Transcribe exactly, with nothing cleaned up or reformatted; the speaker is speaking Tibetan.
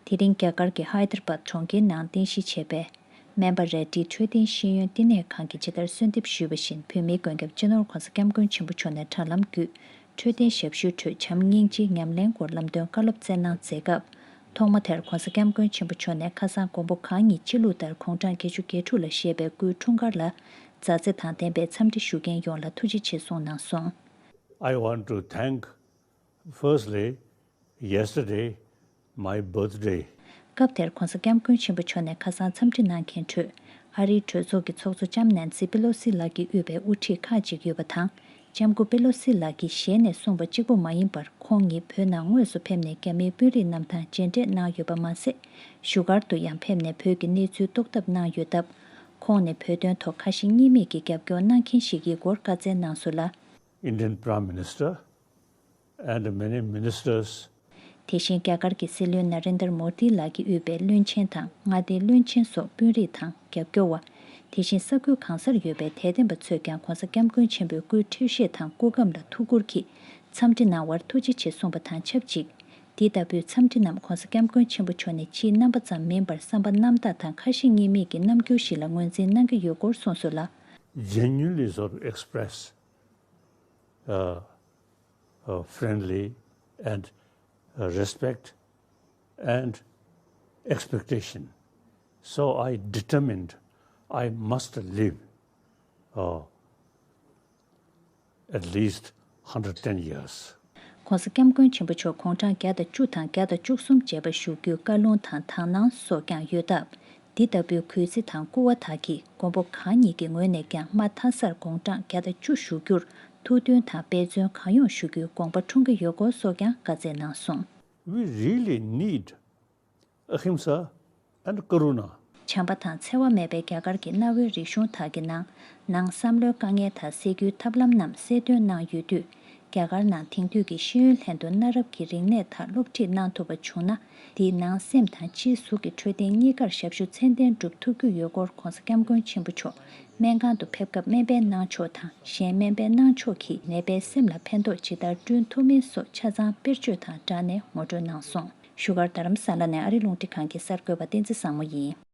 དེ་རིང་རྒྱ་གར་གྱི་ཧའི་དར་བཱད་གྲོང་ཁྱེར་ནང་རྟེན་གཞི་བྱས་པའི་མེམ་བྷ་རེ་ཌི་འཕྲོད་བསྟེན་ཤེས་ཡོན་བསྟི་གནས་ཁང་གིས་ཇི་ལྟར་གསོལ་འདེབས་ཞུས་པ་བཞིན། བོད་མིའི་མགོན་སྐྱབས་སྤྱི་ནོར་༧གོང་ས་༧སྐྱབས་མགོན་ཆེན་པོ་མཆོག་ནས་དྲ་ལམ་བརྒྱུད་འཕྲོད་བསྟེན་ཞབས་ཞུའི་ཁྲོད་བྱམས་སྙིང་རྗེའི་ཉམས་ལེན་སྐོར་ལམ་སྟོན་བཀའ་སློབ་སྩལ་གནང་མཛད་སྐབས། ཐོག་མ་དེར་༧གོང་ས་༧སྐྱབས་མགོན་ཆེན་པོ་མཆོག་ནས་ཁ་སང་མགོན་པོ་གང་ཉིད་སྤྱི་ལུགས་ལྟར་དགུང་གྲངས་བརྒྱད་ཅུ་གྱ་དྲུག་ལ་བཞེས་པའི་སྐུའི་འཁྲུངས་སྐར་ལ་མཛའ་བརྩེ་དང་ལྡན་པའི་འཚམས་འདྲི་ཞུ་མཁན་ཡོངས་ལ་ཐུགས་རྗེ་ཆེ་གསུངས་གནང་སོང་། I want to thank, firstly, yesterday, my birthday. སྐབས་དེར་༧གོང་ས་༧སྐྱབས་མགོན་ཆེན་པོ་མཆོག་ནས་ཁ་སང་འཚམས་འདྲི་གནང་མཁན་ཁྲོད། ཨ་རིའི་གྲོས་ཚོགས་ཀྱི་ཚོགས་གཙོ་ལྕམ་ནན་སི་པེ་ལོ་སི་ལགས་ཀྱིས་དབུས་པའི་དབུ་ཁྲིད་ཁག་ཅིག་ཡོད་པ་དང་། ལྕམ་སྐུ་པེ་ལོ་སི་ལགས་ཀྱིས་ཞལ་ནས་གསུངས་པ་གཅིག་པོ་མ་ཡིན་པར། ཁོང་ཉིད་བོད་ནང་དངོས་སུ་ཕེབས་ནས་རྒྱ་མིའི་དཔོན་རིགས་རྣམས་དང་མཇལ་འཕྲད་གནང་ཡོད་པ་མ་ཟད། བཞུགས་སྒར་དུ་ཡང་ཕེབས་ནས་བོད་ཀྱི་གནས་ཚུལ་རྟོགས་ཐབས་གནང་ཡོད་སྟབས། ཁོང་ནས་བོད་དོན་ཐོག་ཁ་ཞེ་གཉིས་མེད་ཀྱི་རྒྱབ་སྐྱོར་གནང་མཁན་ཞིག་ཡིན་སྐོར་བཀའ་སྩལ་གནང་སོང་ལ། Indian Prime Minister and many ministers. དེ་བཞིན་རྒྱ་གར་གྱི་སྲིད་བློན་ན་རེན་དར་མོ་དི་ལགས་ཀྱིས་དབུས་པའི་བློན་ཆེན་དང་མངའ་སྡེའི་བློན་ཆེན་སོགས་དཔོན་རིགས་དང་རྒྱབ་སྐྱོར་བ། དེ་བཞིན་ས་ཁུལ་གང་སར་ཡོད་པའི་དད་ལྡན་པ་ཚོས་ཀྱང་༧གོང་ས་༧སྐྱབས་མགོན་ཆེན་པོའི་སྐུའི་འཕྲོད་བཞེས་དང་སྐུ་ཁམས་ལ་ཐུགས་ཁུར་གྱིས་འཚམས་འདྲི་གནང་བར་ཐུགས་རྗེ་ཆེ་གསུངས་པ་དང་ཆབས་ཅིག། འདི་ལྟ་བུའི་འཚམས་འདྲི་རྣམས་༧གོང་ས་༧སྐྱབས་མགོན་ཆེན་པོ་མཆོག་ནས་ཕྱིའི་རྣམ་པ་ཙམ་མིན་པར་བསམ་པ་རྣམ་དག་དང་ཁ་ཞེ་གཉིས་མེད་ཀྱི་རྣམ་འགྱུར་ཞིག་ལ་ངོས་འཛིན་གནང་གི་ཡོད་སྐོར་གསུངས་སོང་ལ། Genuinely sort of express uh, uh, friendly and uh, respect and expectation. So I determined I must live uh, at least one hundred ten years. ༧གོང་ས་༧སྐྱབས་མགོན་ཆེན་པོ་མཆོག་དགུང་གྲངས་བརྒྱ་དང་བཅུ་དང་བརྒྱ་དང་བཅུ་གསུམ་བྱས་པ་བཞུགས་རྒྱུའི་བཀའ་ལུང་དང་དག་སྣང་སོགས་ཀྱང་ཡོད་སྟབས། འདི་ལྟ་བུའི་གུས་བརྩི་དང་སྐུར་བ་དག་གིས་མགོན་པོ་གང་ཉིད་ཀྱི་ངོས་ནས་ཀྱང་མ་མཐའ་སར་དགུང་གྲངས་བརྒྱ་དང་བཅུ་བཞུགས་རྒྱུར་ཐུགས་མཐུན་དང་འབད་བརྩོན་གང་ཡོང་ཞུ་རྒྱུའི་དགོངས་པ་འཁྲུངས་ཀྱི་ཡོད་སྐོར་སོགས་ཀྱང་བཀའ་སྩལ་གནང་སོང་། We really need ahimsa and karuna. བྱམས་པ་དང་འཚེ་བ་མེད་པའི་རྒྱ་གར་གྱི་གནའ་བོའི་རིག་གཞུང་དག་གི་ནང་། ནང་བསམ་བློའི་དཀའ་ངལ་དང་སེལ་རྒྱུའི་ཐབས་ལམ་རྣམས་གསལ་སྟོན་གནང་ཡོད་དུས། རྒྱ་གར་ནང་དེང་དུས་ཀྱི་ཤེས་ཡོན་ལྷན་དུ་གནའ་རབས་ཀྱི་རིག་གནས་དག་སློབ་ཁྲིད་གནང་ཐུབ་པ་བྱུང་ན། དེས་ནང་སེམས་དང་ཕྱིའི་གཟུགས་ཀྱི་འཕྲོད་བསྟེན་གཉིས་ཀར་ཞབས་ཞུ་ཚད་ལྡན་སྒྲུབ་ཐུབ་རྒྱུ་ཡོད་སྐོར་༧གོང་ས་༧སྐྱབས་མགོན་ཆེན་པོ་མཆོག་སྨན་ཁང་དུ་ཕེབས་སྐབས་སྨན་པའི་གནང་ཕྱོགས་དང་གཞན་སྨན་པའི་གནང་ཕྱོགས་ཀྱིས་ནད་པའི་སེམས་ལ་ཕན་ཐོགས་ཇི་ལྟར་བསྐྲུན་ཐུབ་མིན་སོགས་ཆ་ཚང་དཔེར་བརྗོད་དང་སྦྲགས་ནས་ངོ་སྤྲོད་གནང་སོང་། བཞུགས་སྒར་རྡ་རམ་ས་ལ་ནས་ཨ་རི་རླུང་འཕྲིན་ཁང་གི་གསར་འགོད་པ་བསྟན་འཛིན་བཟང་མོ་ཡིན།